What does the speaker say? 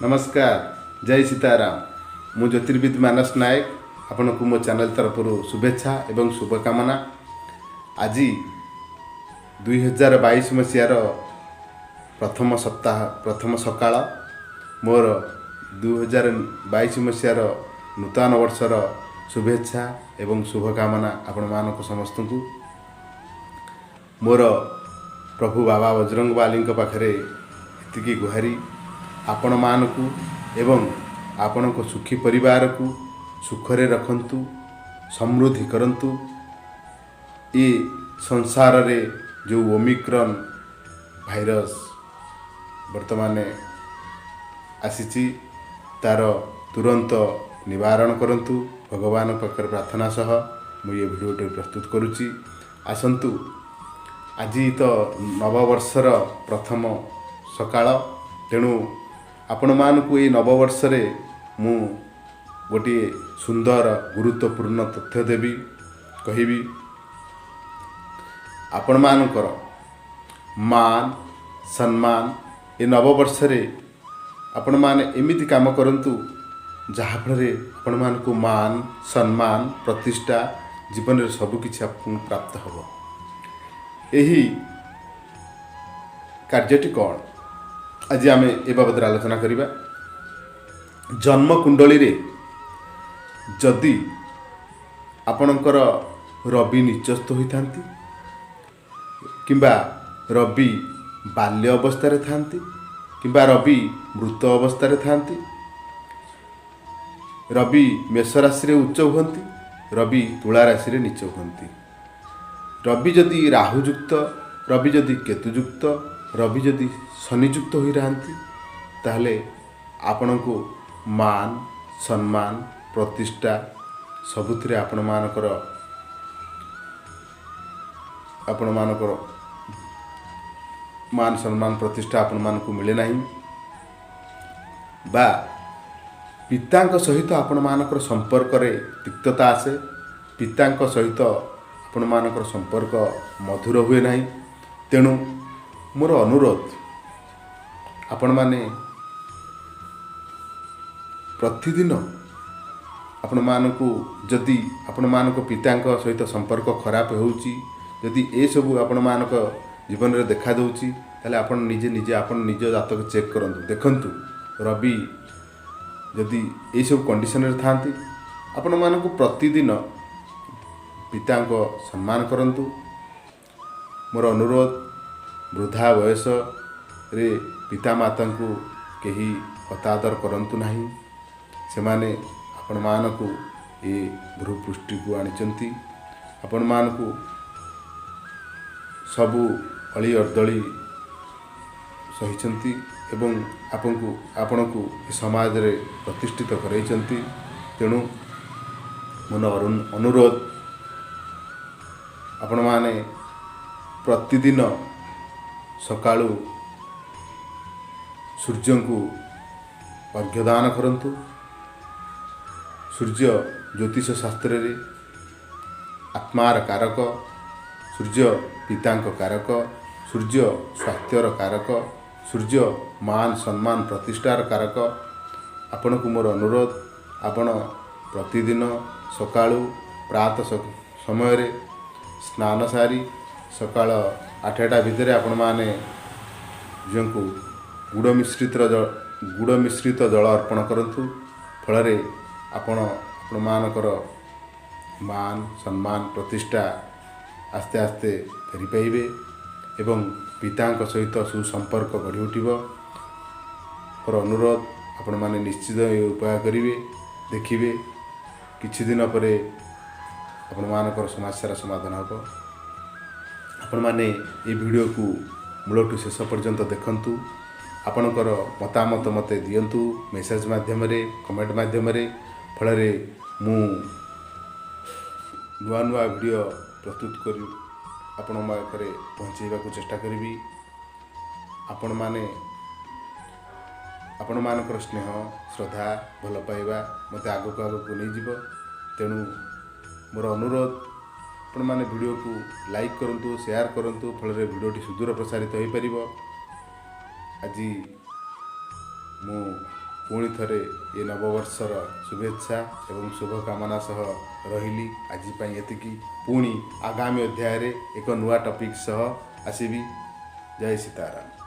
ନମସ୍କାର, ଜୟ ସୀତାରାମ। ମୁଁ ଜ୍ୟୋତିର୍ବିଦ ମାନସ ନାୟକ, ଆପଣଙ୍କୁ ମୋ ଚ୍ୟାନେଲ ତରଫରୁ ଶୁଭେଚ୍ଛା ଏବଂ ଶୁଭକାମନା। ଆଜି 2022 ମସିହାର ପ୍ରଥମ ସପ୍ତାହ, ପ୍ରଥମ ସକାଳ। ମୋର 2022 ମସିହାର ନୂତନ ବର୍ଷର ଶୁଭେଚ୍ଛା ଏବଂ ଶୁଭକାମନା ଆପଣମାନଙ୍କୁ ସମସ୍ତଙ୍କୁ। ମୋର ପ୍ରଭୁ ବାବା ବଜରଙ୍ଗବାଲିଙ୍କ ପାଖରେ ଏତିକି ଗୁହାରି, ଆପଣମାନଙ୍କୁ ଏବଂ ଆପଣଙ୍କ ସୁଖୀ ପରିବାରକୁ ସୁଖରେ ରଖନ୍ତୁ, ସମୃଦ୍ଧି କରନ୍ତୁ। ଏ ସଂସାରରେ ଯେଉଁ ଓମିକ୍ରନ୍ ଭାଇରସ୍ ବର୍ତ୍ତମାନ ଆସିଛି, ତା'ର ତୁରନ୍ତ ନିବାରଣ କରନ୍ତୁ। ଭଗବାନଙ୍କ ପାଖରେ ପ୍ରାର୍ଥନା ସହ ମୁଁ ଏ ଭିଡ଼ିଓଟି ପ୍ରସ୍ତୁତ କରୁଛି। ଆସନ୍ତୁ, ଆଜି ତ ନବବର୍ଷର ପ୍ରଥମ ସକାଳ, ତେଣୁ ଆପଣମାନଙ୍କୁ ଏଇ ନବବର୍ଷରେ ମୁଁ ଗୋଟିଏ ସୁନ୍ଦର ଗୁରୁତ୍ୱପୂର୍ଣ୍ଣ ତଥ୍ୟ ଦେବି, କହିବି। ଆପଣମାନଙ୍କର ମାନ ସମ୍ମାନ, ଏ ନବବର୍ଷରେ ଆପଣମାନେ ଏମିତି କାମ କରନ୍ତୁ, ଯାହାଫଳରେ ଆପଣମାନଙ୍କୁ ମାନ ସମ୍ମାନ, ପ୍ରତିଷ୍ଠା, ଜୀବନରେ ସବୁକିଛି ଆପଣଙ୍କୁ ପ୍ରାପ୍ତ ହେବ। ଏହି କାର୍ଯ୍ୟଟି କ'ଣ, ଆଜି ଆମେ ଏ ବାବଦରେ ଆଲୋଚନା କରିବା। ଜନ୍ମ କୁଣ୍ଡଳୀରେ ଯଦି ଆପଣଙ୍କର ରବି ନିଚସ୍ଥ ହୋଇଥାନ୍ତି କିମ୍ବା ରବି ବାଲ୍ୟ ଅବସ୍ଥାରେ ଥାନ୍ତି କିମ୍ବା ରବି ମୃତ ଅବସ୍ଥାରେ ଥାନ୍ତି, ରବି ମେଷ ରାଶିରେ ଉଚ୍ଚ ହୁଅନ୍ତି, ରବି ତୁଳା ରାଶିରେ ନୀଚ ହୁଅନ୍ତି, ରବି ଯଦି ରାହୁଯୁକ୍ତ, ରବି ଯଦି କେତୁଯୁକ୍ତ, ରବି ଯଦି ଶନିଯୁକ୍ତ ହୋଇ ରହନ୍ତି, ତାହେଲେ ଆପଣଙ୍କୁ ମାନ ସମ୍ମାନ, ପ୍ରତିଷ୍ଠା ସବୁଥିରେ ଆପଣମାନଙ୍କର ମାନ ସମ୍ମାନ, ପ୍ରତିଷ୍ଠା ଆପଣମାନଙ୍କୁ ମିଳେ ନାହିଁ ବା ପିତାଙ୍କ ସହିତ ଆପଣମାନଙ୍କର ସମ୍ପର୍କରେ ତିକ୍ତତା ଆସେ, ପିତାଙ୍କ ସହିତ ଆପଣମାନଙ୍କର ସମ୍ପର୍କ ମଧୁର ହୁଏ ନାହିଁ। ତେଣୁ ମୋର ଅନୁରୋଧ, ଆପଣମାନେ ପ୍ରତିଦିନ ଆପଣମାନଙ୍କୁ ଯଦି ଆପଣମାନଙ୍କ ପିତାଙ୍କ ସହିତ ସମ୍ପର୍କ ଖରାପ ହେଉଛି, ଯଦି ଏସବୁ ଆପଣମାନଙ୍କ ଜୀବନରେ ଦେଖାଦେଉଛି, ତାହେଲେ ଆପଣ ନିଜେ ନିଜେ ଆପଣ ନିଜ ଜାତକ ଚେକ୍ କରନ୍ତୁ। ଦେଖନ୍ତୁ, ରବି ଯଦି ଏଇସବୁ କଣ୍ଡିସନରେ ଥାଆନ୍ତି, ଆପଣମାନଙ୍କୁ ପ୍ରତିଦିନ ପିତାଙ୍କ ସମ୍ମାନ କରନ୍ତୁ। ମୋର ଅନୁରୋଧ, ବୃଦ୍ଧା ବୟସରେ ପିତାମାତାଙ୍କୁ କେହି ହତାଦର କରନ୍ତୁ ନାହିଁ। ସେମାନେ ଆପଣମାନଙ୍କୁ ଏ ଭୂପୃଷ୍ଠିକୁ ଆଣିଛନ୍ତି, ଆପଣମାନଙ୍କୁ ସବୁ ଅଳି ଅର୍ଦ୍ଦଳି ସହିଛନ୍ତି ଏବଂ ଆପଣଙ୍କୁ ଏ ସମାଜରେ ପ୍ରତିଷ୍ଠିତ କରାଇଛନ୍ତି। ତେଣୁ ମୋର ଅନୁରୋଧ, ଆପଣମାନେ ପ୍ରତିଦିନ ସକାଳୁ ସୂର୍ଯ୍ୟଙ୍କୁ ଅର୍ଘ୍ୟଦାନ କରନ୍ତୁ। ସୂର୍ଯ୍ୟ ଜ୍ୟୋତିଷ ଶାସ୍ତ୍ରରେ ଆତ୍ମାର କାରକ, ସୂର୍ଯ୍ୟ ପିତାଙ୍କ କାରକ, ସୂର୍ଯ୍ୟ ସ୍ୱାସ୍ଥ୍ୟର କାରକ, ସୂର୍ଯ୍ୟ ମାନ ସମ୍ମାନ, ପ୍ରତିଷ୍ଠାର କାରକ। ଆପଣଙ୍କୁ ମୋର ଅନୁରୋଧ, ଆପଣ ପ୍ରତିଦିନ ସକାଳୁ ପ୍ରାତଃ ସମୟରେ ସ୍ନାନ ସାରି ସକାଳ 8ଟା ଭିତରେ ଆପଣମାନେ ସୂର୍ଯ୍ୟଙ୍କୁ ଗୁଡ଼ ମିଶ୍ରିତ ଜଳ ଅର୍ପଣ କରନ୍ତୁ। ଫଳରେ ଆପଣମାନଙ୍କର ମାନ ସମ୍ମାନ, ପ୍ରତିଷ୍ଠା ଆସ୍ତେ ଆସ୍ତେ ଫେରି ପାଇବେ ଏବଂ ପିତାଙ୍କ ସହିତ ସୁସମ୍ପର୍କ ଗଢ଼ି ଉଠିବ। ମୋର ଅନୁରୋଧ, ଆପଣମାନେ ନିଶ୍ଚିତ ଏ ଉପାୟ କରିବେ। ଦେଖିବେ, କିଛି ଦିନ ପରେ ଆପଣମାନଙ୍କର ସମସ୍ୟାର ସମାଧାନ ହେବ। ଆପଣମାନେ ଏ ଭିଡ଼ିଓକୁ ମୂଳଠୁ ଶେଷ ପର୍ଯ୍ୟନ୍ତ ଦେଖନ୍ତୁ। ଆପଣଙ୍କର ମତାମତ ମୋତେ ଦିଅନ୍ତୁ ମେସେଜ୍ ମାଧ୍ୟମରେ, କମେଣ୍ଟ ମାଧ୍ୟମରେ। ଫଳରେ ମୁଁ ନୂଆ ନୂଆ ଭିଡ଼ିଓ ପ୍ରସ୍ତୁତ କରି ଆପଣଙ୍କ ପାଖରେ ପହଞ୍ଚାଇବାକୁ ଚେଷ୍ଟା କରିବି। ଆପଣମାନଙ୍କର ସ୍ନେହ, ଶ୍ରଦ୍ଧା, ଭଲ ପାଇବା ମୋତେ ଆଗକୁ ଆଗକୁ ନେଇଯିବ। ତେଣୁ ମୋର ଅନୁରୋଧ, ଆପଣମାନେ ଭିଡ଼ିଓକୁ ଲାଇକ୍ କରନ୍ତୁ, ସେୟାର କରନ୍ତୁ, ଫଳରେ ଭିଡ଼ିଓଟି ସୁଦୂର ପ୍ରସାରିତ ହୋଇପାରିବ। ଆଜି ମୁଁ ପୁଣି ଥରେ ଏ ନବବର୍ଷର ଶୁଭେଚ୍ଛା ଏବଂ ଶୁଭକାମନା ସହ ରହିଲି। ଆଜି ପାଇଁ ଏତିକି। ପୁଣି ଆଗାମୀ ଅଧ୍ୟାୟରେ ଏକ ନୂଆ ଟପିକ୍ ସହ ଆସିବି। ଜୟ ସୀତାରାମ।